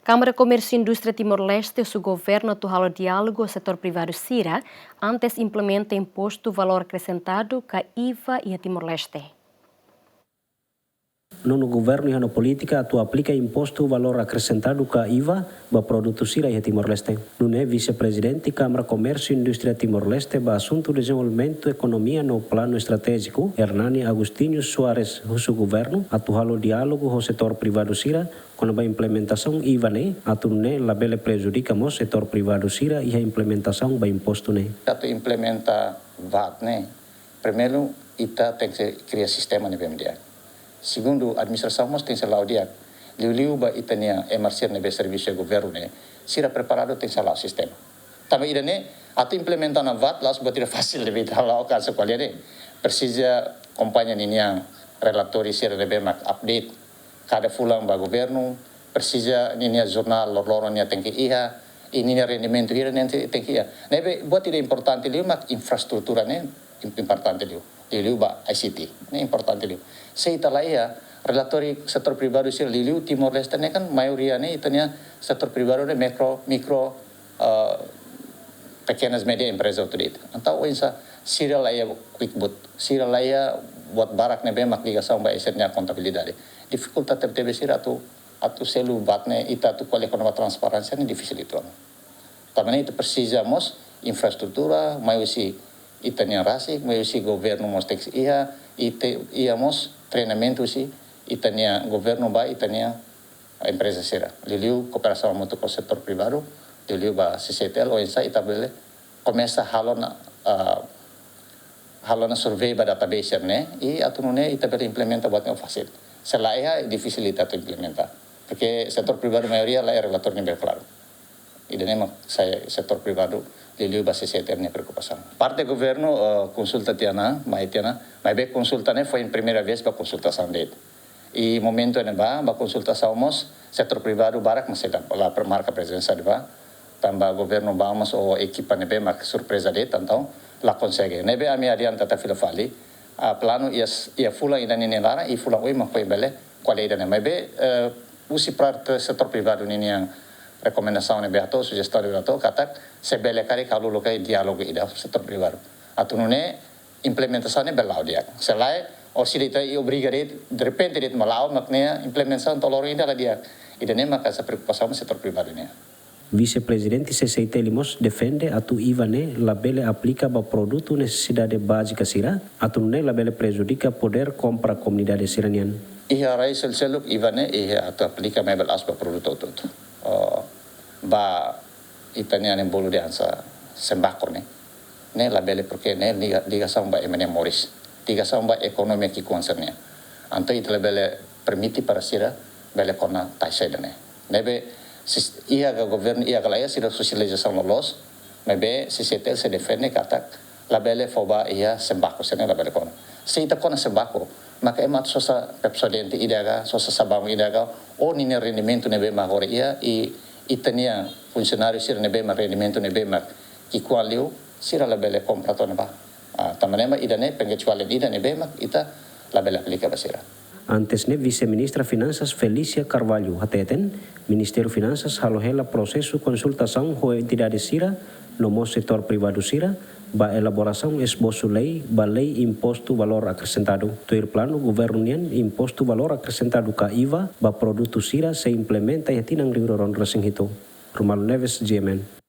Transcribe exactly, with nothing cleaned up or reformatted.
Kámara Komérsiu Indústria Timor-Leste husu governu atu halo diálogu ho setór privadu sira antes implementa impostu valór akresentadu ka IVA iha Timor-Leste. Nonu governu iha ona polítika atu aplika impostu valór akresentadu ka IVA ba produtu sira iha Timor-Leste. Nune'e Vise-Prezidente Kámara Komérsiu Indústria Timor-Leste ba asuntu dezenvolvimentu ekonomia no planu estratéjiku, Hernani Agostinho Soares, husu governu atu halo diálogu ho setór privadu sira kona-ba implementasaun IVA ne'e, atu nune'e labele prejudika mós setór privadu sira iha implementasaun ba impostu ne'e. Atu implementa VAT ne'e, primeiru, ita tenke kria sistema ne'ebé di'ak. Segundu, administrasaun mós tenke la'o di'ak. Liuliu ba ita-nia ema sira ne'ebé servisu iha governu ne'e, sira preparadu tenke la'o sistema. Tanba ida-ne'e, atu implementa ona VAT la'ós buat ida fasil, ne'ebé ita la'o ka sekolah ne'e. Presiza kompaña ninia relatóriu sira ne'ebé mak update kada fulan ba governu, presiza ninia jornál loroloron nian tenke iha, i ninia rendimentu hira nian te-, tenke iha. Ne'ebé buat ida importante liu mak infraestrutura ne'e im-, importante liu. Liuliu ba ICT, ne'e importante liu. Se ita la iha, relatóriu setór privadu sira liuliu Timor-Leste ne'e kan maioria ne'e ita-nia setór privadu ne'e mikro, mikro, eh, pequenas média empresa atu de'it. Entaun oinsá sira la iha QuickBooks, sira la iha buat barak ne'ebé mak ligasaun ba sira-nia kontabilidade. Difikulta tebe-tebes sira atu, atu selu VAT ne'e, ita atu ko'alia kona-ba transparénsia ne'e difisil uitoan. Tanba ne'e ita presiza mós infraestrutura, mai husi ita-nia rasik, mai husi governu mós tenke iha, i te-, iha mós treinamentu husi ita-nia governu ba ita-nia empreza sira. Liuliu kooperasaun mútua ho setór privadu, liuliu ba CCTL, oinsá ita bele komesa halo ona, ah, halo ona survey ba database ne'e, i atu nune'e ita bele implementa buat ne'e fasil. Se la iha, difisil ita atu implementa. Porque setór privadu maioria la iha relatóriu ne'ebé klaru. Ida-ne'e mak sai setór privadu liuliu ba CCTL nia preokupasaun. Parte governu, eh, konsulta tiha ona, mai tiha ona, maibé konsulta ne'e foin primeira vez ba konsultasaun de'it. I momentu ne'ebá, ba konsultasaun mós, setór privadu barak, mas la, la pre-, marka prezensa ne'ebá. Tanba governu ba mós ho ekipa ne'ebé mak surpreza de'it, entaun la konsege. Ne'ebé ami adianta atu fila fali, ah, planu iha s-, iha fulan ida-ne'e nia laran, i fulan oin mak foin bele ko'alia ida-ne'e. Maibé, eh, husi parte setór privadu ninia rekomendasaun ne'ebé hato'o, sujestaun ne'ebé hato'o, katak se bele karik halo loke diálogu ida setór privadu. Atu nune'e implementasaun ne'e bele la'o di'ak. Se lae, o se ita i obriga de'it, derrepente de'it mak la'o, mak ne'e implementasaun to'o loron ida la di'ak. Ida-ne'e maka sai preokupasaun setór privadu nian. Vise-Prezidente CCTL mós defende atu IVA ne'e labele aplika ba produtu nesesidade bázika sira, atu nune'e labele prejudika podér kompra komunidade sira-nian. Iha rai sel-, seluk IVA ne'e iha atu aplika maibé la'ós ba produtu hotu-hotu. Oh, ba ita-nia ema bolu dehan sá, sembako ne'e. Ne'e labele, porque ne'e liga-, ligasaun ba ema nia moris. Ligasaun ba ekonomia ki'ikoan sira-nian. Entaun ita labele permite para sira bele kona taxa ida-ne'e. Ne'ebé sis-, iha ka governu, iha ka la iha, sira sosializasaun loloos, maibé CCTL sei defende katak labele fó ba iha sembako sira-ne'e, labele kona. Se ita kona sembako, maka ema atu sosa Pepsodent ida ka, sosa sabaun ida ka, o ninia rendimentu ne'ebé mak agora iha, i ita-nia funsionáriu sira ne'ebé mak rendimentu ne'ebé mak ki'ikoan liu, sira labele kompra tan ba. Ah, tanba ne'e mak ida-ne'e pengecualian ida ne'ebé mak ita labele aplika ba sira. Antes ne'e, Vise-Ministra Finansas Felícia Carvalho hateten, Ministériu Finansas halo hela prosesu konsultasaun ho entidade sira no mós setór privadu sira ba elaborasaun esbosu lei ba lei impostu valór akresentadu. Tuir planu governu nian, impostu valór akresentadu ka IVA ba produtu sira sei implementa iha tinan rihun rua ruanulu-resin-hitu. Romualdo Neves, GMN.